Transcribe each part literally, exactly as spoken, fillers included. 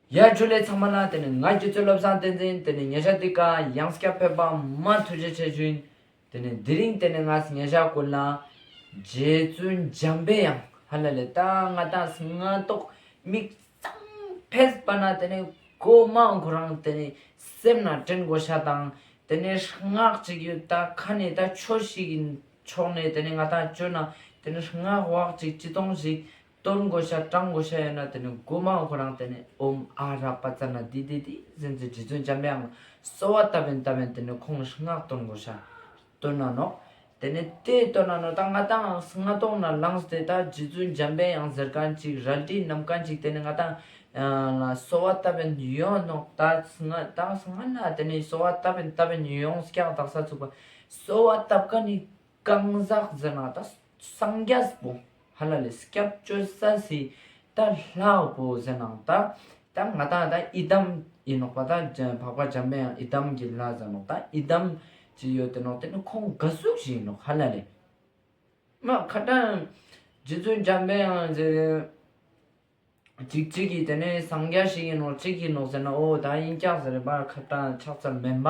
ཡ་ཇུ་ལེ་ཚང་མ་ལ། ཏེ་ནེ་ང་རྒྱུད་ཚོད་བློ་བཟང་བསྟན་འཛིན། ཏེ་ནེ་ཉེ་ཞ་འདི་ཀ་ཡང་སྐྱར་ཕེབས་པ་མ་ཐུགས་རྗེ་ཆེ་ཞུ་ཡིན། ཏེ་ནེ་དེ་རིང་ཏེ་ནེ་ང་ཉེ་ཞ་ཀུན་ལ་རྗེ་བཙུན་འཇམ་པའི་དབྱངས་ཧ་ལ་ལེ། ད་ང་ཏང་སྔ་ཏོག་མིག་ཙམ་ཕེས་པ་ན་ཏེ་ནེ་གོ་མ་ཁོ་རང་ཏེ་ནེ་སེམས་ན་དྲན་དགོས་ཤ་དང་། ཏེ་ནེ་སྔགས་ཅིག་ཡོད། ད་ཁ་ནེ་ད་ཆོས་ཤིག་ཡིན་ཆོག་ནེ་ཏེ་ནེ་ང་ཏང་བཅོས་ན་ཏེ་ནེ་སྔགས་བག་ཅིག་ཅི་ཏོང་ཞིག་འདོན་དགོས་ཤ་བགྲང་དགོས་ཤ་ཡོད་ན་ཏེ་ནེ་གོ་མ་ཁོ་རང་ཏེ་ནེ་ཨོཾ་ཨ་ར་པ་ཙ་ན་དྷཱིཿདྷཱིཿཟེར་ཏེ་རྗེ་བཙུན་འཇམ་པའི་དབྱངས་གསོལ་བ་བཏབ་ཡིན་བཏབ་ཡིན་ཏེ་ནེ་ཁོང་སྔགས་འདོན་དགོས་ཤ་འདོན་ན་ནོག། ཏེ་ནེ་ཏེ་འདོན་ན་ནོག། ད་ང་ཏང་སྔ་ཏོག་ན་ལངས་ཏེ་ད་རྗེ་བཙུན་འཇམ་པའི་དབྱངས་ཟེར་མཁན་ཅིག་རལ་གྲི་བསྣམས་མཁན་ཅིག་ཏེ་ནེ་ང་ཏང་ཨ་ལ་གསོལ་བ་བཏབ་ཡིན་ཡོང་ནོག། ད་སྔ་ད་སྔ་ན་ཏེ་ནེ་གསོལ་བ་བཏབ་ཡིན་བཏབ་ཡིན་ཡོང་སྐྱག་དག་ས་ཚུགས་པ་གསོལ་བ་བཏབ་མཁན་ནི་གང་ཟག་ཟེར་ན་ད་སངས་རྒྱས་པོ་ཧ་ལ་ལེ་སྐྱབས་བཅོལ་ས་སི་ད་ལྷ་བོ་ཟེར་ན་ད་ད་ང་ཏང་ད་ཡི་དམ་ཡིན་ནོག་པ། ད་འཇམ་འཕགས་པ་འཇམ་པའི་དབྱངས་ཡི་དམ་གྱི་ལྷ་ཟེར་ནོག། ད་ཡི་དམ་ཅིག་ཡོད་དེ་ནོག། ཏེ་ནེ་ཁོང་ག་ཟུག་ཞིག་ཡིན་ནོག་ཧ་ལ་ལེ། མ་ཁ་ཏང་རྗེ་བཙུན་འཇམ་པའི་དབྱངས་ཟེར་ཅིག་ཅིག་གི་ཏེ་ནེ་སངས་རྒྱས་ཤིག་ཡིན་ནོག་ཅིག་ཡིན་ནོག་ཟེར་ན་འོ་ད་ཡིན་ཀྱག་ཟེར་པ་ཁ་ཏང་ཆགས་ཚར་མེན་པ།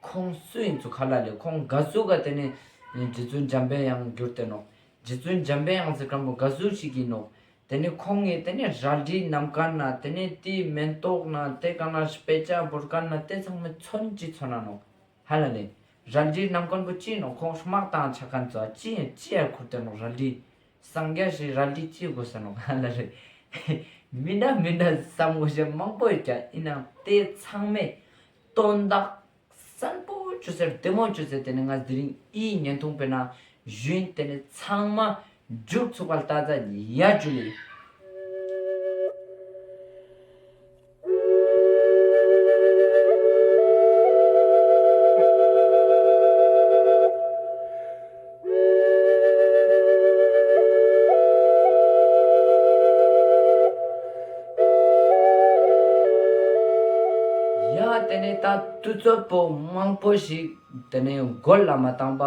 ཁོང་སུ་ཡིན་ཚུགས་ཧ་ལ་ལེ། ཁོང་ག་ཟུག་ག་ཏེ་ནེ་རྗེ་བཙུན་འཇམ་པའི་དབྱངས་གྱུར་ཏེ་ནོག། རྗེ་བཙུན་འཇམ་པའི་དབྱངས་ཟེར་མཁན་པོ་ག་ཟུག་ཞིག་ཡིན་ནོག། ཏེ་ནེ་ཁོང་ངི་ཏེ་ནེ་རལ་གྲི་བསྣམས་མཁན་ན་ཏེ་ནེ་ཏེའི་མེན་ཏོག་ན་ཏེ་ག་ན་དཔེ་ཆ་བོར་མཁན་ན་ཏེ་ཚང་མའི་མཚོན་ཅིག་མཚོན་ན་ནོག་ཧ་ལ་ལེ། རལ་གྲི་བསྣམས་མཁན་པོ་ཅི་ཡིན་ནོག། ཁོང་དམག་བཏང་ཆ་མཁན་ཚོ་ཅི་ཡིན་ཅི་ཡ་ཁུར་ཏེ་ནོག་རལ་གྲི། སངས་རྒྱས་ཤིག་རལ་གྲི་ཅི་དགོས་ས་ནོག་ཧ་ལ་ལེ། མི་འདྲ་མི་འདྲ་བསམ་དགོས་ཤེས་མང་པོ་ཡོད་ཀྱག། ཡིན་ནའང་ཏེ་ཚང་མའི་དོན་དག་གསལ་པོ་ཅོས་ཟེར་བདེ་མོ་ཅོས་ཟེར་ཏེ་ནེ་ང་དེ་རིང་འི་བརྙན་ཐུང་པེ་ན་ཞུ་ཡིན། ཏེ་ནེ་ཚང་མ་མཇུག་ཚུགས་པ་ལྟ་ཙ་ཡ་ཇུ་ལེ། ཡ་ཏེ་ནེ་ད་དུས་ཚོད་པོ་མང་པོ་ཞིག་ཏེ་ནེ་འགོར་ལ་མ་བཏང་པ་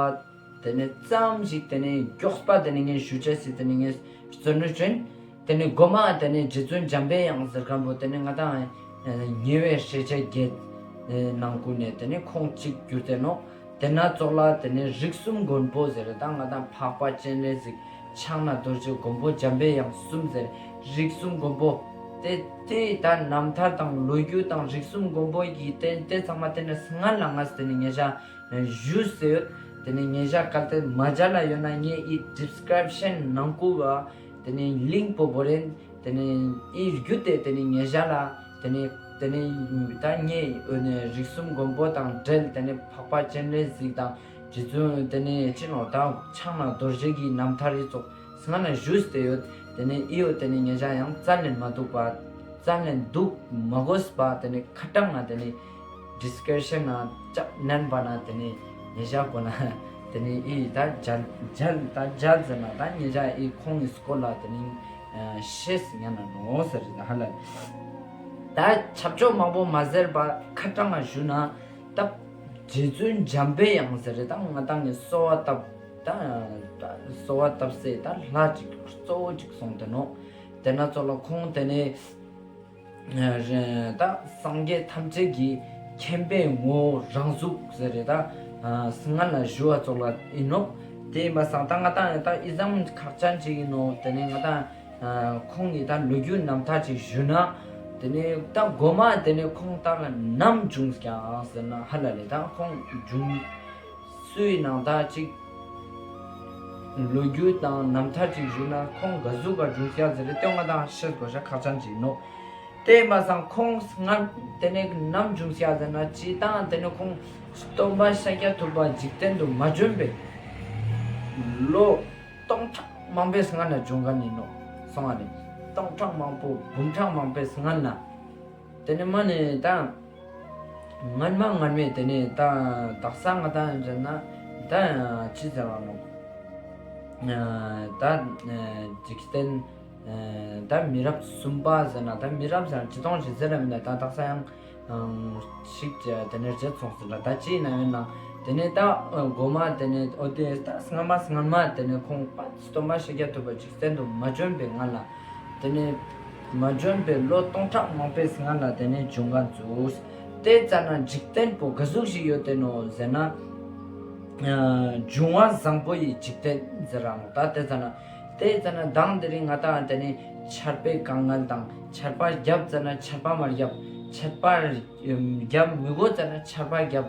ཏེ་ནེ་ཙམ་ཞིག་ཏེ་ནེ་མགྱོགས་པ་ཏེ་ནེ་ངས་ཞུ་ཅེས་སི་ཏེ་ནེ་ངས་བརྩོན་འགྲུས་བྱོན། ཏེ་ནེ་གོ་མ་ཏེ་ནེ་རྗེ་བཙུན་འཇམ་པའི་དབྱངས་ཟེར་མཁན་པོ་ཏེ་ནེ་ང་ཏང་ཉེ་བའི་སྲས་ཆེན་བརྒྱད་ནང་ཀུན་ནེ་ཏེ་ནེ་ཁོང་གཅིག་གྱུར་ཏེ་ནོག། ཏེ་ན་ཙོགས་ལ་ཏེ་ནེ་རིགས་གསུམ་མགོན་པོ་ཟེར་ད་ང་ཏང་འཕགས་པ་སྤྱན་རས་གཟིགས་ཕྱག་ན་རྡོ་རྗེ་མགོན་པོ་འཇམ་པའི་དབྱངས་གསུམ་ཟེར་རིགས་གསུམ་མགོན་པོ། ཏེ་ཏེ་ད་རྣམ་ཐར་དང་ལོ་རྒྱུས་དང་རིགས་གསུམ་མགོན་པོ་ཡི་ཏེ་ཏེ་ཚང་མ་ཏེ་ནེ་སྔན་ལ་ང་ཏེ་ནེ་ཉེ་ཞ་ཞུས་ཏེ་ཡོད། ཏེ་ནེ་ཉེ་ཞ་གལ་ཏེ་མ་མཇལ་ལ་ཡོད་ན་ངས་འི་ཌིས་ཀྲིབ་ཤན་ནང་ཀུ་བ་ཏེ་ནེ་ལིངཀ་པོ་བོར་ཡིན། ཏེ་ནེ་འི་བརྒྱུད་དེ་ཏེ་ནེ་ཉེ་ཞ་ལ་ཏེ་ནེ་ཏེ་ནེ་ད་ངས་འོ་ནེ་རིགས་གསུམ་མགོན་པོ་དང་འབྲེལ་ཏེ་ནེ་འཕགས་པ་སྤྱན་རས་གཟིགས་དང་རྗེ་བཙུན་ཏེ་ནེ་ཅི་ནོག་ད་ཕྱག་ན་རྡོ་རྗེ་གི་རྣམ་ཐར་རི་ཙོགས་སྔན་ན་ཞུས་ཏེ་ཡོད། ཏེ་ནེ་འི་བོ་ཏེ་ནེ་ཉེ་ཞ་ཡང་རྩ་ལེན་མ་འདུག་པ་རྩ་ལེན་འདུག་མ་དགོས་པ་ཏེ་ནེ་ཁ་ཏང་ན་ཏེ་ནེ་ཌིས་ཀྲིབ་ཤན་ན་ཅག་ནན་པ་ན་ཏེ་ནེ་ཉེ་ཞ་གོ་ན་ཏེ་ནེ་འི་ད་མཇལ་མཇལ་ད་མཇལ་ཟེར་ན་ད་ཉེ་ཞ་འི་ཁོང་གི་སྐོར་ལ་ཏེ་ནེ་ཤེས་ཉན་ན་ནོག་ཟེར་ཧ་ལ། ད་ཆབ་ཆོ་མང་པོ་མ་ཟེར་བ་ཁ་ཏང་ན་ཞུ་ན་ད་རྗེ་བཙུན་འཇམ་པའི་དབྱངས་ཟེར་ད་ང་ཏང་ངི་གསོལ་བ་བཏབ་ད་གསོལ་བ་བཏབ་སའི་ད་ལྷ་ཅིག་གཙོ་བོ་ཅིག་སོང་སྟེ་ནོག། ཏེ་ན་ཙོགས་ལ་ཁོང་ཏེ་ནེ་ད་སངས་རྒྱས་ཐམས་ཅད་ཀྱི་མཁྱེན་པའི་ངོ་བོ་རང་གཟུགས་ཟེར་རེ་ད་སྔན་ལ་ཞུ་བ་ཙོགས་ལ་ཡིན་ནོག། ཏེ་ཡིན་པ་སང་ད་ང་ཏང་ད་འི་ཙམ་ཁག་ཅན་ཅིག་ཡིན་ནོག། ཏེ་ནེ་ང་ཏང་ཁོང་གི་ད་ལོ་རྒྱུས་རྣམ་ཐར་ཅིག་ཞུ་ན་ཏེ་ནེ་ད་གོ་མ་ཏེ་ནེ་ཁོང་ད་ནམ་བྱུང་ཀྱག་ཟེར་ན་ཧ་ལ་ལེ་ད་ཁོང་བྱུང་སུའི་ནང་ད་ཅིག་ལོ་རྒྱུས་དང་རྣམ་ཐར་ཅིག་ཞུ་ན་ཁོང་ག་ཟུག་ག་བྱུང་ཀྱག་ཟེར་རེ་ཏེ་ང་ཏང་ཤེས་དགོས་ཤ་ཁག་ཅན་ཅིག་ཡིན་ནོག། ཏེ་མ་སང་ཁོང་སྔ་ཏེ་ནེ་ནམ་བྱུང་ཀྱག་ཟེར་ན་ཅི་ད་ཏེ་ནེ་ཁོང་སྟོན་པ་ཤཱཀྱ་ཐུབ་པ་འཇིག་རྟེན་དུ་མ་བྱོན་པའི་ལོ་སྟོང་ཕྲག་མང་པོའི་སྔན་ན་བྱུང་མཁན་ཡིན་ནོག་སོང་བ་ནི་སྟོང་ཕྲག་མང་པོ་འབུམ་ཕྲག་མང་པོའི་སྔན་ན། ཏེ་ནེ་མ་ནེ་ད་སྔན་མ་སྔན་མའི་ཏེ་ནེ་ད་དག་ས་ང་ཏང་ཟེར་ན་ད་ཅི་ཟེར་བ་ནོག། ད་འཇིག་རྟེན་ད་མི་རབས་གསུམ་པ་ཟེར་ན་ད་མི་རབས་ཟེར་ན་ཅི་ཏོང་ཞིག་ཟེར་ར་མིན་ན་ད་དག་ས་ཡང་ཞིག་ཏེ་ནེ་རྗེད་སོང་ཟེར་ན་ད་ཅི་ཡིན་ན་ཡོད་ན་ཏེ་ནེ་ད་གོ་མ་ཏེ་ནེ་འོ་ཏེ་ད་སྔ་མ་སྔ་མ་ཏེ་ནེ་ཁོང་པ་སྟོན་པ་ཤཱཀྱ་ཐུབ་པ་འཇིག་རྟེན་དུ་མ་བྱོན་པའི་སྔ་ལ་ཏེ་ནེ་ མ་འཇོན་པའི་ལོ་སྟོང་ཕྲག་མང་པོའི་སྔན་ལ་དེ་ནས་འབྱུང་ཁན་ཙོགས། དེ་ཙ་ན་འཇིག་རྟེན་པོ་ག་ཟུག་ཞིག་ཡོད་དེ་ནོག་ཟེར་ན། ཨ་འབྱུང་བ་བཟང་པོ་ཡི་འཇིག་རྟེན་ཟེར་ར་ནོག། ད་དེ་ཙ་ན་དེ་ཙ་ན་མདང་དེ་རིང་ང་ཏང་དེ་ནས་ཆར་པའི་དཀའ་ངལ་དང་ཆར་པ་རྒྱབ་ཙ་ན་ཆར་པ་མ་རྒྱབ། ཆར་པ་རྒྱབ་མི་དགོས་ཙ་ན་ཆར་པ་རྒྱབ།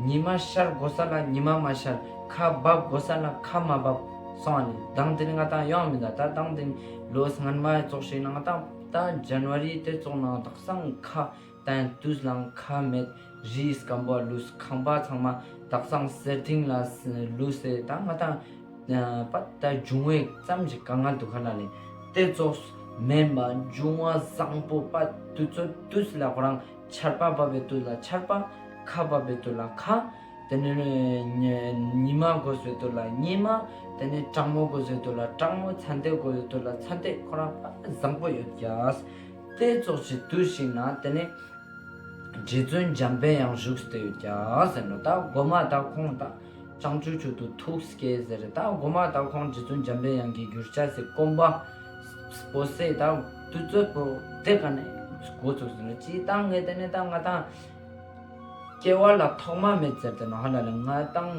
ཉི་མ་ཤར་དགོས་ས་ལ་ཉི་མ་མ་ཤར། ཁ་བབས་དགོས་ས་ལ་ཁ་མ་བབས་སོང་བ་ནི། མདང་དེ་རིང་ང་ཏང་ཡོང་མི་འདུག། ད་མདང་དེ་རིང་ལོ་སྔན་མ་ཙོགས་ཤིག་ན་ང་ཏང་ད་ཇན་ཝ་རི་དེ་ཙོགས་ནང་དག་སང་ཁ་ད་དུས་ལའང་ཁ་མེད། རི་སྐམ་པོ་ལུས། ཁང་པ་ཚང་མ་དག་སང་སེར་ཐིང་ལ་ལུས་སེ། ད་ང་ཏང་ཨ་པ་ད་འབྱུང་བའི་ཙམ་ཞིག་དཀའ་ངལ་འདུག་ག་ལ་ལེ། དེ་ཙོགས་མེན་པ་འབྱུང་བ་བཟང་པོ་པ་དུས་ཚོད་དུས་ལ་ཁོ་རང་ཆར་པ་བབས་པའི་དུས་ལ་ཆར་པ། ཁ་བབས་པའི་དུས་ལ་ཁ། དེ་ནས་ཉི་མ་དགོས་པའི་དུས་ལ་ཉི་མ། དེ་ནས་གྲང་མོ་དགོས་པའི་དུས་ལ་གྲང་མོ། ཚན་ཏེ་དགོས་པའི་དུས་ལ་ཚན་ཏེ། ཁོ་རང་པ་བཟང་པོ་ཡོད་ཀྱག། དེ་ཙོགས་ཤིག་དུས་ཤིག་ན་དེ་ནས་རྗེ་བཙུན་འཇམ་པའི་དབྱངས་བཞུགས་ཏེ་ཡོད་ཀྱག་ཟེར་ནོག། ད་གོ་མ་ད་ཁོང་ད་བྱང་ཆུབ་མཆོག་ཏུ་ཐུགས་བསྐྱེད་ཟེར། ད་གོ་མ་ད་ཁོང་རྗེ་བཙུན་འཇམ་པའི་དབྱངས་ཀྱི་གྱུར་ཅེས་སི་གོམ་པ་སྤོས་སེ་ད་དུས་ཚོད་པོ་དེ་ཀ་ནས་འགོ་ཚུགས་ཟེར་ནོག། ཅི་ད་ངས་དེ་ནས་ད་ང་ཏང་སྐྱེ་བ་ལ་ཐོག་མ་མེད་ཟེར་ཏེ་ནོག། ཧ་ལ་ལེ། ང་ཏང་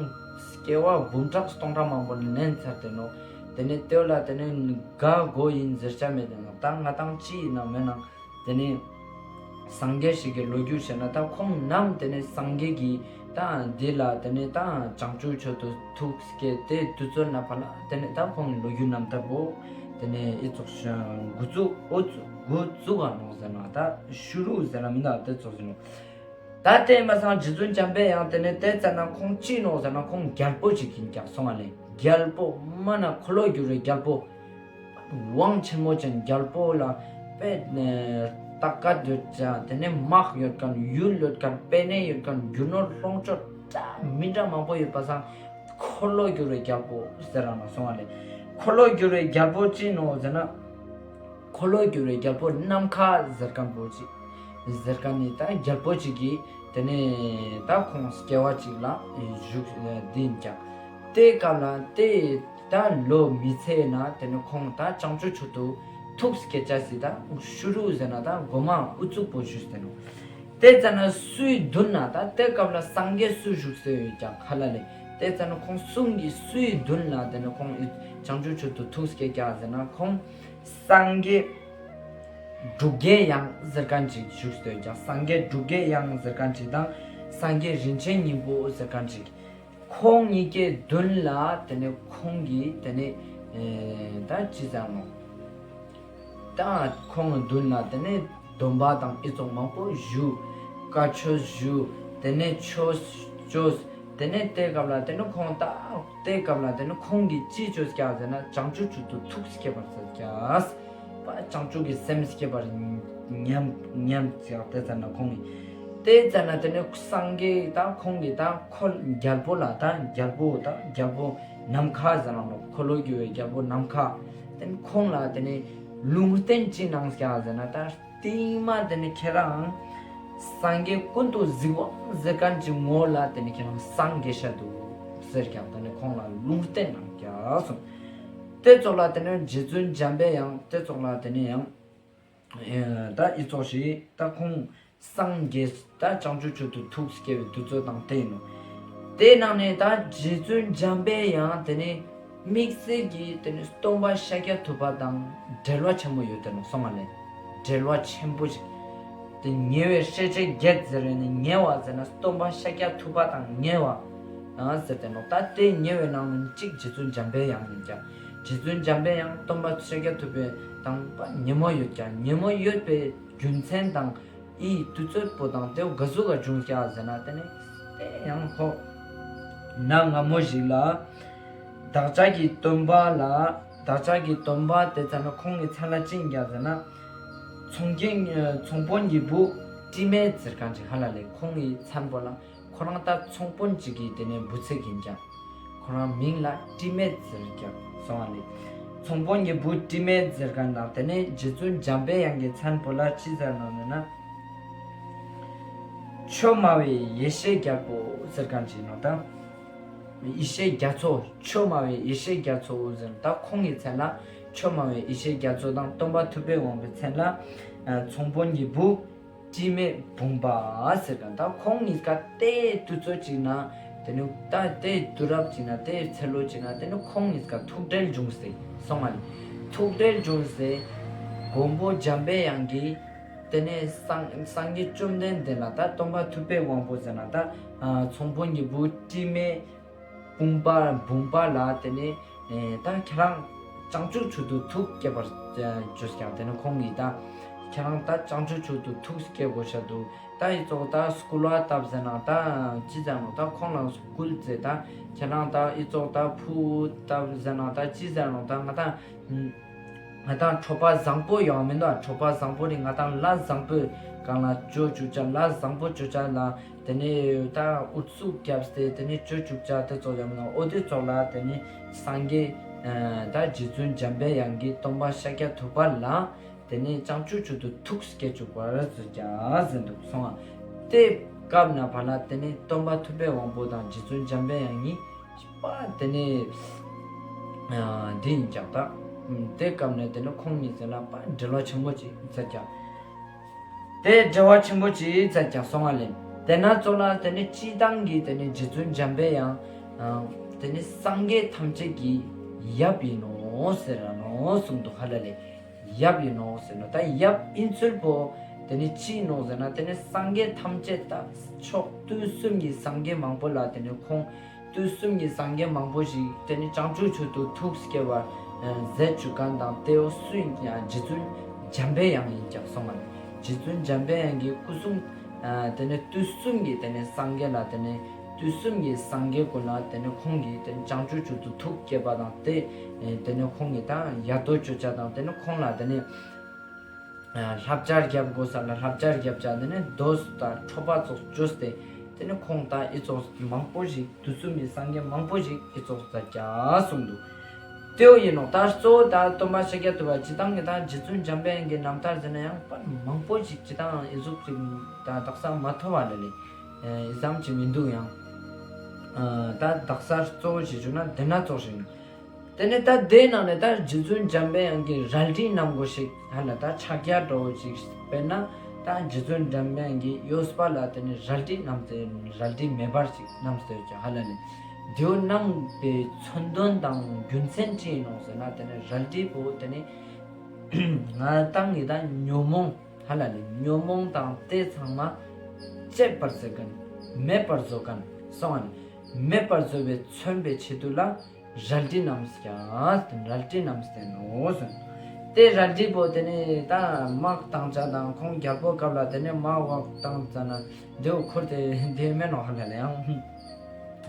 སྐྱེ་བ་འབུམ་ཕྲག་སྟོང་ཕྲག་མང་པོ་ལེན་ཚར་ཏེ་ནོག། དེ་ནས་དེ་ལ་དེ་ནས་ག་གོ་ཡིན་ཟེར་ཆ་མེད་དེ་ནོག། ད་ང་ཏང་ཅི་ཡིན་ན་མེད་ན་དེ་ནས་སངས་རྒྱས་ཤིག་གི་ལོ་རྒྱུས་བཤད་ན་ད་ཁོང་ནམ་དེ་ནས་སངས་རྒྱས་ཀྱི་ད་འདི་ལ་དེ་ནས་ད་བྱང་ཆུབ་མཆོག་ཏུ་ཐུགས་བསྐྱེད་དེ་དུས་ཚོད་ན་ཕ་ལ་དེ་ནས་ད་ཁོང་གི་ལོ་རྒྱུས་རྣམ་ཐར་པོ་དེ་ནས་ཨི་ཙོགས་འགོ་བཙུགས་འོ་ཙུགས་འགོ་བཙུགས་ག་ནོག་ཟེར་ན་ད་ཤུ་རུ་ཟེར་ན་མི་འདུག། དེ་ཙོགས་ཟེར་ནོག། ད་དེ་མ་སང་རྗེ་བཙུན་འཇམ་པའི་དབྱངས་དེ་ནས་དེ་ཙ་ན་ཁོང་ཅི་ནོག་ཟེར་ན་ཁོང་རྒྱལ་པོ་ཅིག་ཡིན་ཀྱག་སོང་བ་ལེ། རྒྱལ་པོ་མ་ན་འཁོར་ལོ་སྒྱུར་བའི་རྒྱལ་པོ། དབང་ཆེན་མོ་ཅན་རྒྱལ་པོ་ལ་དཔེ་ནས་རྟ་སྐད་ཡོད་ཀྱག། དེ་ནས་དམག་ཡོད་མཁན། ཡུལ་ཡོད་མཁན། པེ་ནེ་ཡོད་མཁན། རྒྱུ་ནོར་ལོངས་སྤྱོད་འདྲ་མི་འདྲ་མང་པོ་ཡོད་པ་སང་འཁོར་ལོ་སྒྱུར་བའི་རྒྱལ་པོ་ཟེར་ར་ནོག་སོང་བ་ལེ། འཁོར་ལོ་སྒྱུར་བའི་རྒྱལ་པོ་ཅི་ནོག་ཟེར་ན། འཁོར་ལོ་སྒྱུར་བའི་རྒྱལ་པོ་ནམ་མཁའ་ཟེར་མཁན་པོ་ཅིག་ཟེར་མཁན་ནི་ད་རྒྱལ་པོ་ཅིག་གིས་དེ་ནས་ད་ཁོང་སྐྱེ་བ་ཅིག་ལ་བཞུགས་འདི་ཡིན་ཀྱག། དེ་སྐབས་ལ་དེ་ད་ལོ་མི་ཚེ་ན་དེ་ནས་ཁོང་ད་བྱང་ཆུབ་མཆོག་ཏུ་ཐུགས་བསྐྱེད་ཅེས་སི་ད་ཤུ་རུ་ཟེར་ན་ད་གོ་མ་དབུ་བཙུགས་པོ་བཞུགས་ཏེ་ནོག། དེ་ཙ་ན་སུའི་མདུན་ན་ད་དེ་སྐབས་ལ་སངས་རྒྱས་སུ་བཞུགས་སེ་ཡོད་ཀྱག་ཧ་ལ་ལེ། དེ་ཙ་ན་ཁོང་གསུམ་གྱི་སུའི་མདུན་ན་དེ་ནས་ཁོང་བྱང་ཆུབ་མཆོག་ཏུ་ཐུགས་བསྐྱེད་ཀྱག་ཟེར་ན་ཁོང་སངས་རྒྱས་འབྲུག་རྒྱལ་དབྱངས་ཟེར་མཁན་ཅིག་བཞུགས་སེ་ཡོད་ཀྱག། སངས་རྒྱས་འབྲུག་རྒྱལ་དབྱངས་ཟེར་མཁན་ཅིག་དང་སངས་རྒྱས་རིན་ཆེན་སྙིང་པོ་ཟེར་མཁན་ཅིག། ཁོང་གཉིས་ཀའི་མདུན་ལ་དེ་ནས་ཁོང་གིས་དེ་ནས་ཨེ་ད་ཅི་ཟེར་ནོག། ད་ཁོང་གི་མདུན་ལ་དེ་ནས་སྡོམ་པ་དང་ཨི་ཙོགས་མང་པོ་ཞུ། བཀའ་ཆོས་ཞུ། དེ་ནས་ཆོས་བཅོས། དེ་ནས་དེ་སྐབས་ལ་དེ་ནས་ཁོང་ད་དེ་སྐབས་ལ་དེ་ནས་ཁོང་གིས་ཅི་བཅོས་ཀྱག་ཟེར་ན་བྱང་ཆུབ་མཆོག་ཏུ་ཐུགས་བསྐྱེད་པར་མཛད་ཀྱག། བྱང་ཆུབ་ཀྱི་སེམས་བསྐྱེད་པར་ཉམས་ཉམས་ཀྱག། དེ་ཙ་ན་ཁོང་གིས་དེ་ཙ་ན་དེ་ནས་སངས་རྒྱས་ད་ཁོང་གིས་ད་ཁོ་རྒྱལ་པོ་ལ་ད་རྒྱལ་པོ་ད་རྒྱལ་པོ་ནམ་མཁའ་ཟེར་ནོག། འཁོར་ལོ་སྒྱུར་བའི་རྒྱལ་པོ་ནམ་མཁའ། དེ་ནས་ཁོང་ལ་དེ་ནས་ལུང་བསྟན་ཅི་གནང་ཀྱག་ཟེར་ན་ད་རྟིང་མ་དེ་ནས་ཁྱེད་རང་སངས་རྒྱས་ཀུན་ཏུ་གཟིགས་པ་ཟེར་མཁན་ཅིག་ངོ་ལ་དེ་ནས་ཁྱེད་རང་སངས་རྒྱས་ཤ་འདུག་ཟེར་ཀྱག། དེ་ནས་ཁོང་ལ་ལུང་བསྟན་གནང་ཀྱག་སོང་། དེ་ཙོགས་ལ་དེ་ནས་རྗེ་བཙུན་འཇམ་པའི་དབྱངས་དེ་ཙོགས་ལ་དེ་ནས་ཡང་ཨེ་ད་ཨི་ཙོགས་ཤིག་ད་ཁོང་སངས་རྒྱས་ད་བྱང་ཆུབ་མཆོག་ཏུ་ཐུགས་བསྐྱེད་པའི་དུས་ཚོད་དང་དེ་ཡིན་ནོག། དེ་ནང་ནས་ད་རྗེ་བཙུན་འཇམ་པའི་དབྱངས་དེ་ནས་དམིགས་བསལ་གྱི་དེ་ནས་སྟོན་པ་ཤཱཀྱ་ཐུབ་པ་དང་འབྲེལ་བ་ཆེན་མོ་ཡོད་དེ་ནོག་སོང་བ་ལེ། འབྲེལ་བ་ཆེན་པོ་ཞིག། དེ་ཉེ་བའི་སྲས་བཅས་བརྒྱད་ཟེར་བའི་ནི་ཉེ་བ་ཟེར་ན་སྟོན་པ་ཤཱཀྱ་ཐུབ་པ་དང་ཉེ་བ་ཨ་ཟེར་ཏེ་ནོག། ད་དེ་ཉེ་བའི་ནང་ནས་གཅིག་རྗེ་བཙུན་འཇམ་པའི་དབྱངས་ཡིན་ཀྱག། རྗེ་བཙུན་འཇམ་པའི་དབྱངས་སྟོན་པ་ཤཱཀྱ་ཐུབ་པའི་དང་ཉེ་མོ་ཡོད་ཀྱག། ཉེ་མོ་ཡོད་པའི་རྒྱུ་མཚན་དང་ཨི་དུས་ཚོད་པོ་དང་དེ་བོ་ག་ཟུག་ག་བྱུང་ཀྱག་ཟེར་ན་དེ་ནི་དེ་ཡང་ཧོ་ན་སྔ་མོ་ཞིག་ལ་བདག་ཅག་གི་སྟོན་པ་ལ་བདག་ཅག་གི་སྟོན་པ་དེ་ཙ་ན་ཁོང་གི་མཚན་ལ་ཅི་ཡིན་ཀྱག་ཟེར་ན། ཚོང་ཁྱེན་ཚོང་དཔོན་གྱི་བུ་དྲི་མེད་ཟེར་མཁན་ཅིག་ཧ་ལ་ལེ། ཁོང་གི་མཚན་པོ་ལ་ཁོ་རང་ད་ཚོང་དཔོན་ཅིག་གི་དེ་ནས་བུ་ཚ་ཡིན་ཀྱག། ཁོ་རང་མིང་ལ་དྲི་མེད་ཟེར་ཀྱག་སོང་བ་ལེ། ཚོང་དཔོན་གྱི་བུ་དྲི་མེད་ཟེར་མཁན་དང་དེ་ནས་རྗེ་བཙུན་འཇམ་པའི་དབྱངས་ཀྱི་མཚན་པོ་ལ་ཅི་ཟེར་ནོག་ཟེར་ན། ཆོས་སྨྲ་བའི་ཡེ་ཤེས་རྒྱལ་པོ་ཟེར་མཁན་ཅིག་ནོག་ད། ཡེ་ཤེས་རྒྱ་མཚོ། ཆོས་སྨྲ་བའི་ཡེ་ཤེས་རྒྱ་མཚོ་ཟེར་ད་ཁོང་གི་མཚན་ལ་ ཆོས་སྨྲ་བའི་ཡེ་ཤེས་རྒྱ་མཚོ་དང་སྟོན་པ་ཐུབ་པའི་དབང་པོའི་མཚན་ལ་ཨ་ཚོང་དཔོན་གྱི་བུ་དྲི་མེད་བུམ་པ་ཟེར་ག་ད་ཁོང་གཉིས་ཀ་ཏེ་དུས་ཚོད་ཅིག་ན་ཏེ་ནེ་ད་ཏེ་དུས་རབས་ཅིག་ན་ཏེ་ཚེ་ལོ་ཅིག་ན་ཏེ་ནེ་ཁོང་གཉིས་ཀ་ཐུག་འཕྲད་བྱུང་སྟེ་སོང་ང་ལེ། ཐུག་འཕྲད་བྱུང་སྟེ་མགོན་པོ་འཇམ་པའི་དབྱངས་ཀྱིས་ཏེ་ནེ་སངས་སངས་རྒྱས་བཅོམ་ལྡན་འདས་ལ་ད་སྟོན་པ་ཐུབ་པའི་དབང་པོ་ཟེར་ན་ད་ཨ་ཚོང་དཔོན་གྱི་བུ་དྲི་མེད་བུམ་པ་བུམ་པ་ལ་ཏེ་ནེ་ཨེ་ད་ཁྱེད་རང་བྱང་ཆུབ་མཆོག་ཏུ་ཐུགས་བསྐྱེད་པར་ཨེ་བཅོས་ཀྱང་ཏེ་ནེ་ཁོང་གིས་ད་ཁྱེད་རང་ད་བྱང་ཆུབ་མཆོག་ཏུ་ཐུགས་བསྐྱེད་དགོས་ཤ་འདུག་ད་ཨི་ཙོགས་ད་སྐུལ་བ་བཏབ་ཟེར་ན་ད་ཅི་ཟེར་ནོག་ད་ཁོང་ལ་སྐུལ་ཟེར་ད་ཁྱེད་རང་ད་ཨི་ཙོགས་ད་ཕུ་བཏབ་ཟེར་ན་ད་ཅི་ཟེར་ནོག་ད་ང་ད་ང་དང་གྲོགས་པ་བཟང་པོ་ཡོང་མི་འདུག་གྲོགས་པ་བཟང་པོ་རེ་ང་དང་ལས་བཟང་པོའི་སྒང་ལ་བཅོ་བཅུག་ཅ་ལས་བཟང་པོ་བཅོ་ཅ་ལ་ཏེ་ནེ་ད་ཨུ་ཚུགས་བརྒྱབ་སྟེ་ཏེ་ནེ་བཅོ་བཅུག་ཅ་ཏེ་ཙོགས་ཡོང་མི་འདུག་འོ་ཏེ་ཙོགས་ལ་ཏེ་ནེ་སངས་རྒྱས་ཨ་ད་རྗེ་བཙུན་འཇམ་པའི་དབྱངས་ཀྱིས་སྟོན་པ་ཤཱཀྱ་ཐུབ་པ་ལ་ཏེ་ནེ་བྱང་ཆུབ་མཆོག་ཏུ་ཐུགས་བསྐྱེད་བཅུག་པར་མཛོད་ཀྱང་ཟེར་འདུག་སོང་ང་། ཏེ་སྐབས་ན་ཕར་ལ་ཏེ་ནེ་སྟོན་པ་ཐུབ་པའི་དབང་པོ་དང་རྗེ་བཙུན་འཇམ་པའི་དབྱངས་གཉིས་པ་ཏེ་ནེ་ཨ་འདི་ཡིན་ཀྱང་ད་ཏེ་སྐབས་ནེ་ཏེ་ནེ་ཁོང་གཉིས་ཟེར་ན་པ་འབྲེལ་བ་ཆེན་པོ་ཅིག་མཛད་ཀྱང་ཏེ་འབྲེལ་བ་ཆེན་པོ་ཅིག་མཛད་ཀྱང་སོང་ང་ལེ། ཏེ་ན་ཙོགས་ལ་ཏེ་ནེ་སྤྱིར་བཏང་གི་ཏེ་ནེ་རྗེ་བཙུན་འཇམ་པའི་དབྱངས་ཨ་ཏེ་ནེ་སངས་རྒྱས་ཐམས་ཅད་ཀྱི་ཡབ་ཡིན་ནོག་ཟེར་ར་ནོག་གསུངས་འདུག་ཧ་ལ་ལེ། ཡབ་ཡིན་ནོག་ཟེར་ན་ད་ཡབ་ཡིན་ཚུལ་པོ་ཏེ་ནེ་ཅི་ཡིན་ནོག་ཟེར་ན་ཏེ་ནེ་སངས་རྒྱས་ཐམས་ཅད་ད་ཕྱོགས་དུས་གསུམ་གྱི་སངས་རྒྱས་མང་པོ་ལ་ཏེ་ནེ་ཁོང་དུས་གསུམ་གྱི་སངས་རྒྱས་མང་པོ་ཞིག་ཏེ་ནེ་བྱང་ཆུབ་མཆོག་ཏུ་ཐུགས་བསྐྱེད་པར་ཨ་མཛད་བཅུག་མཁན་དང་ཏེ་བོ་སུ་ཡིན་ཀྱང་རྗེ་བཙུན་འཇམ་པའི་དབྱངས་ཡིན་ཀྱང་སོང་ང་ལེ། རྗེ་བཙུན་འཇམ་པའི་དབྱངས་ཀྱི་སྐུ་གསུང་ཨ་ཏེ་ནེ་དུས་གསུམ་གྱི་ཏེ་ནེ་སངས་རྒྱས་ལ་ཏེ་ནེ་དུས་གསུམ་གྱི་སངས་རྒྱས་ཀུན་ལ་ཏེ་ནེ་ཁོང་གིས་ཏེ་ནེ་བྱང་ཆུབ་མཆོག་ཏུ་ཐུགས་བསྐྱེད་པ་དང་ཏེ་ཨེ་ཏེ་ནེ་ཁོང་གིས་ད་ཡ་དོ་ཅོ་ཅ་དང་ཏེ་ནེ་ཁོང་ལ་ཏེ་ནེ་ཨ་བསླབ་བྱ་རྒྱབ་དགོས་ས་ལ་བསླབ་བྱ་རྒྱབ་ཅ་ཏེ་ནེ་དོས་དང་ཁྲོ་པ་ཙོགས་བཅོས་ཏེ་ཏེ་ནེ་ཁོང་ད་ཨི་ཙོགས་མང་པོ་ཞིག་དུས་གསུམ་གྱི་སངས་རྒྱས་མང་པོ་ཞིག་ཨི་ཙོགས་མཛད་ཀྱང་གསུངས་འདུག་ཏེ་བོ་ཡིན་ནོག་ད་གཙོ་བོ་ད་སྟོན་པ་ཤཱཀྱ་ཐུབ་པ་སྤྱིར་བཏང་གི་ད་རྗེ་བཙུན་འཇམ་པའི་དབྱངས་ཀྱི་རྣམ་ཐར་ཟེར་ན་ཡང་པར་མང་པོ་ཞིག་སྤྱིར་བཏང་ཨི་ཟུག་ཅིག་ད་དག་ས་མ་ཐོབ་པ་ལ་ལེ་ཨེ་ཙམ་ཅིག་མི་འདུག་ཡང་ཨ་ད་དག་ས་གཙོ་བོ་ཞིག་བྱུང་ན་ཏེ་ན་ཙོགས་ཤིག་ཡིན། ཏེ་ནེ་ད་ཏེའི་ནང་ནེ་ད་རྗེ་བཙུན་འཇམ་པའི་དབྱངས་ཀྱི་རལ་གྲི་བསྣམས་དགོས་ཤིག་ཧ་ལ་ད་ཕྱག་རྒྱ་འགྲོ་བོ་ཞིག་དཔེར་ན་ད་རྗེ་བཙུན་འཇམ་པའི་དབྱངས་ཀྱི་གཡོས་པ་ལ་ཏེ་ནེ་རལ་གྲི་བསྣམས་ཏེ་རལ་གྲི་མེ་འབར་ཞིག་བསྣམས་ཏེ་ཡོད་ཀྱང་ཧ་ལ་ནི་ཏེ་བོ་བསྣམས་པའི་མཚོན་དོན་དང་རྒྱུ་མཚན་ཅི་ཡིན་ནོག་ཟེར་ན་ཏེ་ནེ་རལ་གྲི་པོ་ཏེ་ནེ་ང་དང་གི་ད་ཉོན་མོངས་ཧ་ལ་ནི་ཉོན་མོངས་དང་ཏེ་ཚང་མ་བཅད་པར་བཟོ་མཁན་མེད་པར་བཟོ་མཁན་སོང་ང་ནི་མེད་པར་བཟོ་བའི་མཚོན་པའི་ཆེད་དུ་ལ་རལ་གྲི་བསྣམས་ཀྱང་རལ་གྲི་བསྣམས་ཏེ་ནོག་ཟེར། ཏེ་རལ་གྲི་པོ་ཏེ་ནེ་ད་དམག་བཏང་ཅ་དང་ཁོང་རྒྱལ་པོ་སྐབས་ལ་ཏེ་ནེ་དམག་བག་བཏང་ཙ་ན་ཏེ་བོ་ཁུར་ཏེ་ཏེ་མེད་ནོག་ཧ་ལ་ལེ་ཡང་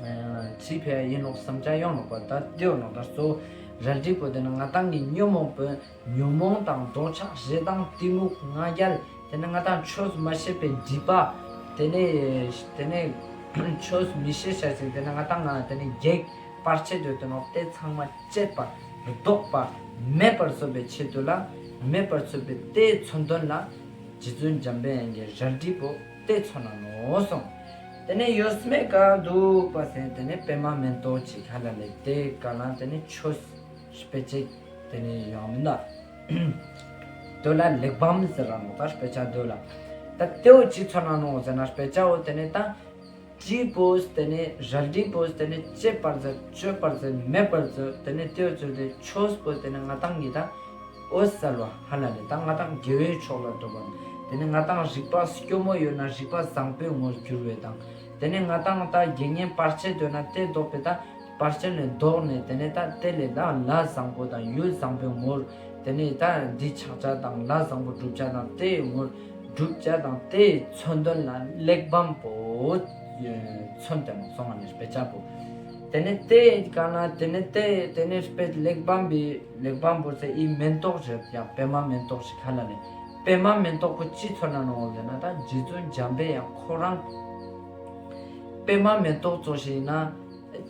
ཨ་ཅི་ཕི་ཡིན་ནོག་བསམ་ཅ་ཡོང་ནོག་པ་ད་ཏེ་བོ་ནོག་ད་གཙོ་བོ་རལ་གྲི་པོ་ཏེ་ནེ་ང་དང་གི་ཉོན་མོངས་པོ་ཉོན་མོངས་དང་འདོད་ཆགས་ཞེ་སྡང་གཏི་མུག་ང་རྒྱལ་ཏེ་ནེ་ང་དང་ཆོས་མ་ཤེས་པའི་སྒྲིབ་པ་ཏེ་ནེ་ཏེ་ནེ་ཆོས་མི་ཤེས་ཤ་ཞིང་ཏེ་ནེ་ང་དང་ང་ཏེ་ནེ་གེགས་བར་ཆད་དུ་ཏེ་ནོག་ཏེ་ཚང་མ་བཅད་པ་བཟློག་པ་མེད་པར་བཟོ་བའི་ཆེད་དུ་ལ་མེད་པར་བཟོ་བའི་ཏེ་མཚོན་དོན་ལ་རྗེ་བཙུན་འཇམ་པའི་དབྱངས་ཀྱི་རལ་གྲི་པོ་ཏེ་མཚོན་ན་ནོག་སོང་། ཏེ་ནེ་གཡོས་མའི་ཀ་འདུག་པ་ཟེར་ཏེ་ནེ་པད་མ་མེ་ཏོག་ཅིག་ཧ་ལ་ལེ་ཏེ་ཀ་ལ་ཏེ་ནེ་ཆོས་སྤེ་ཆ་ཏེ་ནེ་ཡོང་མིན་ད། དོ་ལ་གླེགས་བམ་ཟེར་ར་ནོག་ད་སྤེ་ཆ་དོ་ལ། ད་ཏེ་བོ་ཅི་མཚོན་ན་ནོག་ཟེར་ན་སྤེ་ཆ་བོ་ཏེ་ནེ་ད་གྲི་པོས་ཏེ་ནེ་རལ་གྲི་པོས་ཏེ་ནེ་བཅད་པར་མཛད་གཅོད་པར་མཛད་མེད་པར་མཛད་ཏེ་ནེ་ཏེ་བོ་ཚུལ་ཏེ་ཆོས་པོ་ཏེ་ནེ་ང་དང་གི་ད་འོད་གསལ་བ་ཧ་ལ་ལེ་ད་ང་དང་དགེ་བའི་ཕྱོགས་ལ་འགྲོ་བ་ཏེ་ནེ་ང་དང་རིག་པ་སྐྱོ་མོ་ཡོད་ན་རིག་པ་བཟང་པོའི་ངོར་འགྱུར་བའི་དང་ཏེ་ནེ་ང་དང་ད་དགེ་བསྙེན་བར་ཆད་ཡོད་ན་ཏེ་ལྡོག་པའི་ད་བར་ཆད་ལས་ལྡོག་ནས་ཏེ་ནེ་ད་ཏེ་ལས་ད་ལས་བཟང་པོ་དང་ཡུལ་བཟང་པོའི་ངོར་ཏེ་ནེ་ད་འདི་ཆགས་ཅ་དང་ལས་བཟང་པོ་སྒྲུབ་ཅ་དང་ཏེའི་ངོར་སྒྲུབ་ཅ་དང་ཏེའི་མཚོན་དོན་ལ་གླེགས་བམ་པོ་མཚོན་ཏེ་ནོག་སོང་ང་ནི་སྤེ་ཆ་པོ། ཏེ་ནེ་ཏེ་ག་ན་ཏེ་ནེ་ཏེ་ཏེ་ནེ་སྤེ་གླེགས་བམ་པའི་གླེགས་བམ་པོ་ཟེར་ཨི་མེན་ཏོག་རེད་ཡང་པད་མ་མེན་ཏོག་ཞིག་ཧ་ལ་ནི་པད་མ་མེན་ཏོག་པོ་ཅི་མཚོན་ན་ནོག་ཟེར་ན་ད་རྗེ་བཙུན་འཇམ་པའི་དབྱངས་ཁོ་རང་པད་མ་མེན་ཏོག་ཙོགས་ཤིག་ན།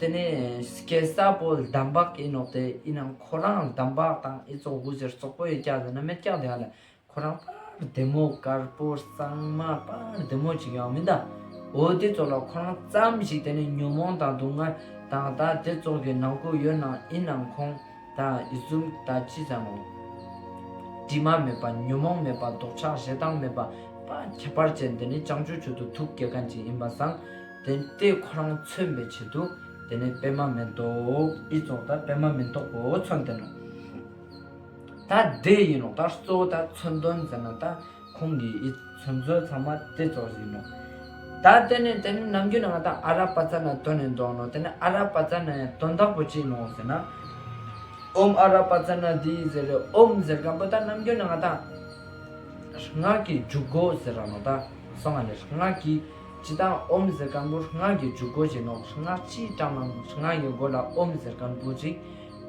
ཏེ་ནེ་སྐྱེ་ས་པོ་འདམ་བག་ཨིན་ནོག་ཏེ་ཨིན་ནའང་ཁོ་རང་འདམ་བག་དང་ཨི་ཙོགས་གུ་ཟེར་ཙོག་པོ་ཡོད་ཀྱག་ཟེར་ན་མེད་ཀྱག་ཏེ་ཧ་ལ་ཁོ་རང་པར་བདེ་མོ་དཀར་པོ་གཙང་མ་པར་བདེ་མོ་ཅིག་ཡོང་མིན་ད། འོ་ཏེ་ཙོགས་ལ་ཁོ་རང་ཙམ་ཞིག་ཏེ་ནེ་ཉོན་མོངས་དང་སྡུག་བསྔལ་དང་ད་ཏེ་ཙོགས་ཀྱི་ནང་ཁུལ་ཡོད་ནའང་ཨིན་ནའང་ཁོང་ ད་ཨི་ཟུམ་ད་ཅི་ཟེར་ནོག་དྲི་མ་མེད་པ་ཉོན་མོངས་མེད་པ་འདོད་ཆགས་ཞེ་སྡང་མེད་པ་པ་ཁྱད་པར་ཅན་དེ་ནི་བྱང་ཆུབ་མཆོག་ཏུ་ཐུགས་བསྐྱེད་མཁན་ཅིག་ཡིན་པ་སང་དེ་དེ་ཁོ་རང་མཚོན་པའི་ཆེད་དུ་དེ་ནི་པད་མ་མེ་ཏོག་ཨི་ཙོགས་ད་པད་མ་མེ་ཏོག་པོ་མཚོན་ཏེ་ནོག་ད་དེ་ཡིན་ནོག་ད་གཙོ་བོ་ད་མཚོན་དོན་ཟེར་ན་ད་ཁོང་གི་ཨི་མཚོན་བཟོ་ཚང་མ་དེ་ཙོགས་ཡིན་ནོག་ད་དེ་ནི་དེ་ནི་ནམ་རྒྱུན་ན་ང་ད་ཨ་ར་པ་ཙ་ན་འདོན་ནས་འདོན་ནོག་དེ་ནི་ཨ་ར་པ་ཙ་ན་དོན་དག་པོ་ཅི་ནོག་ཟེར་ན། ཨོཾ་ཨ་ར་པ་ཙ་ན་དྷཱིཿ་ཟེར་རེ་ཨོཾ་ཟེར་མཁན་པོ་ད་ནམ་རྒྱུན་ན་ང་ད་སྔགས་ཀྱི་འཇུག་སྒོ་ཟེར་ར་ནོག་ད་སོང་ང་ལེ་སྔགས་ཀྱི་ཅི་ད་ཨོཾ་ཟེར་མཁན་པོ་སྔགས་ཀྱི་འཇུག་སྒོ་ཅིག་ནོག་སྔགས་ཅི་བགྲངས་ན་སྔགས་ཀྱི་སྒོ་ལ་ཨོཾ་ཟེར་མཁན་པོ་ཅིག་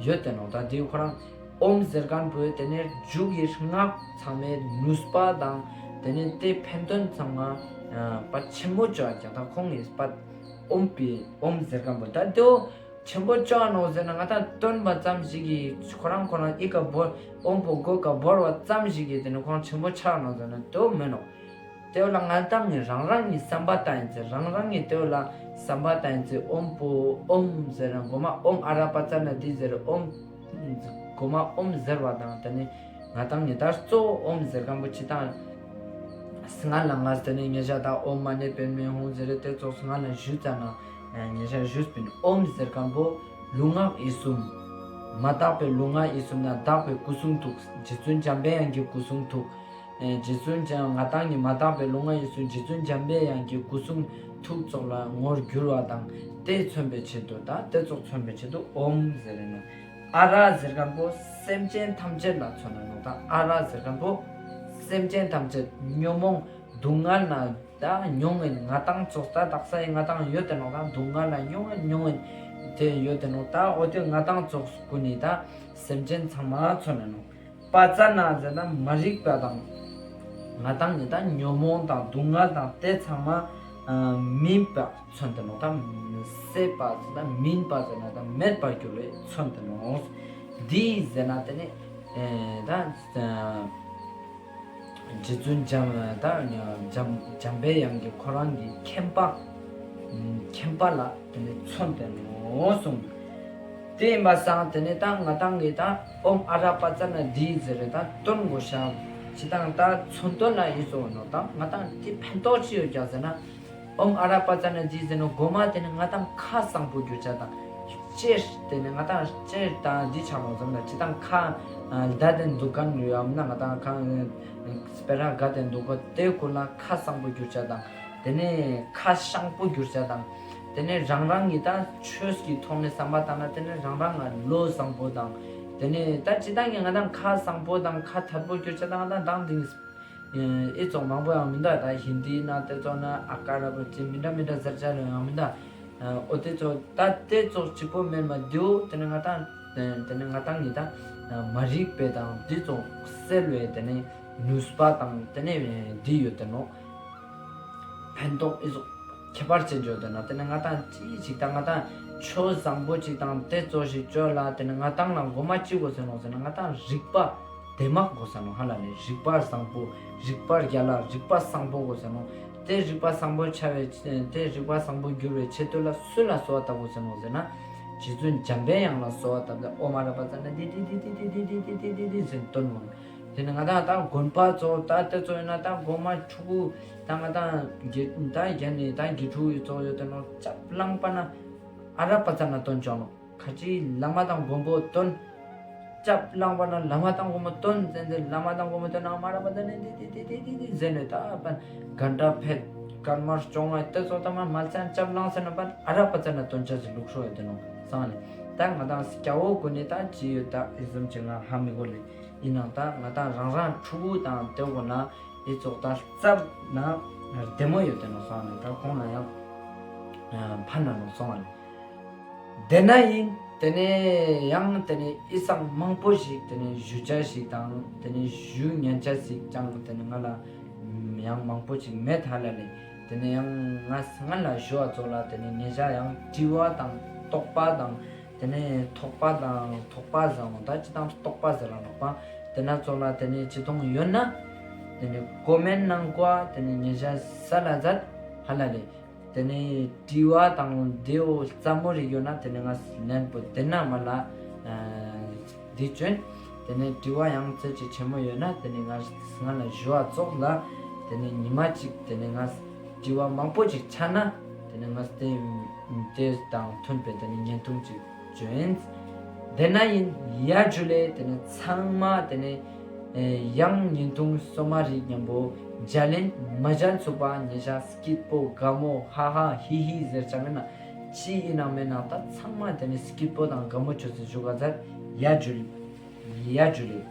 ཡོད་དེ་ནོག་ད་དེ་ཁོ་རང་ཨོཾ་ཟེར་མཁན་པོ་དེ་ནས་མཇུག་གི་སྔགས་ཚང་མའི་ནུས་པ་དང་དེ་ནས་དེ་ཕན་དོན་ཚང་མ་ཨ་པ་ཆེན་མོ་ཅོ་ཡ་ཀྱང་ད་ཁོང་གི་པ་ཨོཾ་པའི་ཨོཾ་ཟེར་མཁན་པོ་ད་དེའོ་ཆེན་པོ་ཅོ་ནོག་ཟེར་ན་ང་ད་འདོན་པ་ཙམ་ཞིག་གིས་ཁོ་རང་ཁོ་རང་ཨི་ཀ་བོར་ཨོཾ་པོ་གོ་ཀ་བོར་བ་ཙམ་ཞིག་གིས་དེ་ནི་ཁོང་ཆེན་པོ་ཆགས་ནོག་ཟེར་ན་དེའོ་མེན་ནོག་དེའོ་ལ་ང་ཏང་ངི་རང་རང་ངི་བསམ་པ་ཏང་ཡིན་ཚེ་རང་རང་ངི་དེའོ་ལ་བསམ་པ་ཏང་ཡིན་ཚེ་ཨོཾ་པོ་ཨོཾ་ཟེར་ན་གོ་མ་ཨོཾ་ཨ་ར་པ་ཙ་ན་དྷཱིཿ་ཟེར་ཨོཾ་གོ་མ་ཨོཾ་ཟེར་བ་དང་དེ་ནི་ང་ཏང་ངི་ད་གཙོ་བོ་ཨོཾ་ཟེར་མཁན་པོ་ཅི་ཏང་སྔ་ལ་ང་དེ་ནི་ཉེ་ཞ་ད་ཨོཾ་མ་ཎི་པདྨེ་ཧཱུྃ་ཟེར་རེ་དེ་ཙོགས་སྔ་ལ་ཞུས་ཙ་ན་ཉེ་ཞ་ཞུས་པིན། ཨོཾ་ཟེར་མཁན་པོ་ལུས་ངག་ཡིད་གསུམ་མ་དག་པའི་ལུས་ངག་ཡིད་གསུམ་ན་དག་པའི་སྐུ་གསུང་ཐུགས་རྗེ་བཙུན་འཇམ་པའི་དབྱངས་ཀྱི་སྐུ་གསུང་ཐུགས། ཨེ་རྗེ་བཙུན་འཇམ་ང་ཏང་ངི་མ་དག་པའི་ལུས་ངག་ཡིད་གསུམ་རྗེ་བཙུན་འཇམ་པའི་དབྱངས་ཀྱི་སྐུ་གསུང་ཐུགས་ཙོགས་ལ་ངོར་འགྱུར་བ་དང་དེ་མཚོན་པའི་ཆེད་དུ་ད་དེ་ཙོགས་མཚོན་པའི་ཆེད་དུ་ཨོཾ་ཟེར་རེ་ནོག་ཨ་ར་ཟེར་མཁན་པོ་སེམས་ཅན་ཐམས་ཅད་ལ་མཚོན་ནོག་ད་ཨ་ར་ཟེར་མཁན་པོ་སེམས་ཅན་ཐམས་ཅད་ཉོན་མོངས་སྡུག་བསྔལ་ན་ད་མྱོང་ངིན་ང་ཏང་ཙོགས་ད་དག་ས་ཡི་ང་ཏང་ཡོད་དེ་ནོག་ད་སྡུག་བསྔལ་ན་མྱོང་ངིན་མྱོང་ངིན་དེ་ཡོད་དེ་ནོག་ད་འོ་དེ་ང་ཏང་ཙོགས་ཀུན་ནི་ད་སེམས་ཅན་ཚང་མ་མཚོན་ནོག་པ་ཙ་ན་ཟེར་ན་མ་རིག་པ་དང་ང་ཏང་ནི་ད་ཉོན་མོངས་དང་སྡུག་བསྔལ་དང་དེ་ཚང་མ་ཨ་མིན་པ་མཚོན་ཏེ་ནོག་ད་ཟད་པ་ཟེར་ན་མིན་པ་ཟེར་ན་ད་མེད་པར་གྱུར་བའི་མཚོན་ཏེ་ནོག་འདི་ཟེར་ན་དེ་ནི་ཨེ་ད་ཨ་རྗེ་བཙུན་འཇམ་ད་འཇམ་འཇམ་པའི་དབྱངས་ཀྱི་ཁོ་རང་གི་མཁྱེན་པ་མཁྱེན་པ་ལ་དེ་ནི་མཚོན་ཏེ་ནོག་གསུངས། དེ་ཡིན་པ་སང་དེ་ནི་ད་ང་ཏང་གི་ད་ཨོཾ་ཨ་ར་པ་ཙ་ན་དྷཱིཿ་ཟེར་རེ་ད་འདོན་དགོས་ཤེས་ཅི་ཏང་ད་མཚོན་དོན་ལ་ཡིད་གསུམ་ནོག་ད་ང་ཏང་དེ་ཕན་ཐོགས་ཅི་ཡོད་ཀྱག་ཟེར་ན། ཨོཾ་ཨ་ར་པ་ཙ་ན་དྷཱིཿ་ཟེར་ན་གོ་མ་དེ་ནི་ང་ཏང་ཁ་བཟང་པོ་གྱུར་ཅེས་དང་ལྕེ་དེ་ནི་ང་ཏང་ལྕེ་དང་འདི་ཆ་མོ་ཙམ་ལ་ཅི་ཏང་ཁ་ལྡ་དེ་འདུག་མཁན་ཡོད་ཡམ་ན་ང་ཏང་ཁ་སྤེ་ར་དགའ་དེ་འདུག་གོ་དེ་ཀུན་ལ་ཁ་བཟང་པོ་གྱུར་ཅེས་དང་། དེ་ནས་ཁ་ཤང་པོ་གྱུར་ཅེས་དང་། དེ་ནས་རང་རང་གི་ད་ཆོས་ཀྱི་ཐོག་ནས་བསམ་པ་བཏང་ན་དེ་ནས་རང་རང་ང་བློ་བཟང་པོ་དང་། དེ་ནས་ད་ཅི་ཏང་གི་ང་ཏང་ཁ་བཟང་པོ་དང་ཁ་ཐད་པོ་གྱུར་ཅེས་དང་ང་ཏང་དང་དེ་ཨེ་ཙོགས་མང་པོ་ཡང་མི་འདུག་ད་ཧིན་དི་ན་དེ་ཙོགས་ན་ཨ་ཀ་ར་པོ་ཅི་མི་འདྲ་མི་འདྲ་ཟེར་ཅེས་ལ་ཡང་མི་འདུག་འོ་དེ་ཙོགས་ད་དེ་ཙོགས་གཅིག་པོ་མེད་མ་དེའོ་དེ་ནས་ང་ཏང་དེ་ནས་ང་ཏང་གི་ད་མ་རིག་པའི་དང་དེ་ཙོགས་སེལ་བའི་དེ་ནས་ནུས་པ་དང་དེ་ནས་འདི་ཡོད་དེ་ནོག་ཕན་ཐོགས་ཨི་ཟུག་ཁྱད་པར་ཅན་ཡོད་དེ་ན་དེ་ནས་ང་ཏང་ཅི་ཞིག་ད་ང་ཏང་ཆོས་བཟང་པོ་ཅིག་དང་དེ་ཙོགས་ཤིག་ཅོ་ལ་དེ་ནས་ང་ཏང་ལ་གོ་མ་ཅི་དགོས་ཟེར་ནོག་ཟེར་ན་ང་ཏང་རིག་པ་དེ་མ་དགོས་ཟེར་ནོག་ཧ་ལ་ནི་རིག་པ་བཟང་པོ་རིག་པ་རྒྱལ་ལ་རིག་པ་བཟང་པོ་དགོས་ཟེར་ནོག་དེ་རིག་པ་བཟང་པོ་ཆ་བའི་དེ་རིག་པ་བཟང་པོ་འགྱུར་བའི་ཆེད་དུ་ལ་སུ་ལ་གསོལ་བ་བཏབ་དགོས་ཟེར་ནོག་ཟེར་ན། རྗེ་བཙུན་འཇམ་པའི་དབྱངས་ལ་གསོལ་བ་བཏབ་སྟེ་ཨོཾ་ཨ་ར་པ་ཙ་ན་དྷཱིཿ་དྷཱིཿ་དྷཱིཿ་དྷཱིཿ་ཟེར་འདོན་དགོས། དེ་ནས་ང་ཏང་ད་དགོན་པ་ཙོགས་ད་དེ་ཙོགས་ཡོད་ན་ད་སྒོ་མ་ཕྲུ་གུ་ད་ང་ཏང་དགེ་ད་རྒན་ནི་ད་དགེ་ཕྲུག་ཡོད་ཙོགས་ཡོད་དེ་ནོག་ཅབ་ལངས་པ་ན་ཨ་ར་པ་ཙ་ན་འདོན་ཅོག་ནོག་ཁ་ཅིག་བླ་མ་དང་མགོན་པོ་འདོན། ཅབ་ལངས་པ་ན་བླ་མ་དང་མགོན་པོ་འདོན་ཟེར་ཏེ་བླ་མ་དང་མགོན་པོ་འདོན་ན་མ་ར་པ་ཙ་ན་དྷཱིཿ་དྷཱིཿ་དྷཱིཿ་དྷཱིཿ་ཟེར་ནས་ད་པ་གན་ཏ་ཕེད་སྐར་མ་བཅོ་ལྔ་དེ་ཙོགས་ད་མ་མལ་ཆ་ཅབ་ལངས་ཟེར་ན་པ་ཨ་ར་པ་ཙ་ན་འདོན་ཅེས་སི་ལུགས་སྲོལ་ཡོད་དེ་ནོག་སང་ནས་ད་ང་ཏང་སྐྱ་བོ་ཀུན་ནི་ད་ཅི་ཡོད་ད་ཨི་ཙམ་ཅིག་ང་ཧ་མི་གོ་ལེ། ཡིན་ནའང་ད་ང་ཏང་རང་རང་ཕྲུ་གུ་དང་དེ་གོ་ན་ཨི་ཙོགས་ད་རྩབ་ན་བདེ་མོ་ཡོད་དེ་ནོག་སང་ནས་ད་ཁོང་ལ་ཡང་ཕན་ན་ནོག་སོང་ང་ནས། དེ་ན་ཡིན། དེ་ནས་ཡང་དེ་ནས་ཨི་སང་མང་པོ་ཞིག་དེ་ནས་ཞུ་ཅེས་ཞིག་དང་དེ་ནས་ཞུ་ཉན་ཅེས་ཞིག་ཀྱང་དེ་ནས་ང་ལ་ཡང་མང་པོ་ཞིག་མེད་ཧ་ལ་ལེ། དེ་ནས་ཡང་ང་སྔ་ལ་ཞུ་བ་ཙོགས་ལ་དེ་ནས་ཉེ་ཞ་ཡང་དྲི་བ་དང་རྟོག་པ་དང་དེ་ནས་ཐོག་པ་དང་ཐོག་པ་ཟེར་ནོག་ད་ཅི་དང་རྟོག་པ་ཟེར་ལ་ནོག་པ། དེ་ན་ཙོགས་ལ་དེ་ནས་ཅི་མཐོང་ཡོད་ན་དེ་ནས་ཀོ་མེན་ནང་ཀ་དེ་ནས་ཉེ་ཞ་ས་ལ་ཛད་ཧ་ལ་ལེ། དེ་ནས་དྲི་བ་དང་དེའོ་རྩ་མོ་རིག་ཡོད་ན་དེ་ནས་ང་ལན་པོ་དེ་ན་མ་ལ་ འདི་ཅོན། ཏེ་ནེ་དྲི་བ་ཡང་ཙེ་ཅིག་ཆེན་མོ་ཡོད་ན་ཏེ་ནེ་ང་ང་ལ་ཞུ་བ་ཙོགས་ལ་ཏེ་ནེ་ཉི་མ་ཅིག་ཏེ་ནེ་ང་དྲི་བ་མང་པོ་ཅིག་ཆ་ན་ཏེ་ནེ་ང་ཏེ་ཏེ་དང་མཐུན་པའི་ཏེ་ནེ་བརྙན་ཐུང་ཅིག་ཅོན། ཏེ་ན་ཨིན། ཡ་ཇུ་ལེ། ཏེ་ནེ་ཚང་མ་ཏེ་ནེ་ཡང་བརྙན་ཐུང་སོ་མ་རིག་ཉམ་པོ་ཇལ་ལེན་མ་ཇལ་ཚུག་པ་ཉེ་ཞག་སྐྱིད་པོ་དགའ་མོ་ཧ་ཧ་ཧི་ཧི་ཟེར་ཆ་མེད་ན་ཅི་ཨིན་ན་མེད་ན་ད་ཚང་མ་ཏེ་ནེ་སྐྱིད་པོ་དང་དགའ་མོ་ཅོས་ཏེ་ཞུགས་ག་ཛད། ཡ་ཇུ་ལེ། ཡ་ཇུ་ལེ།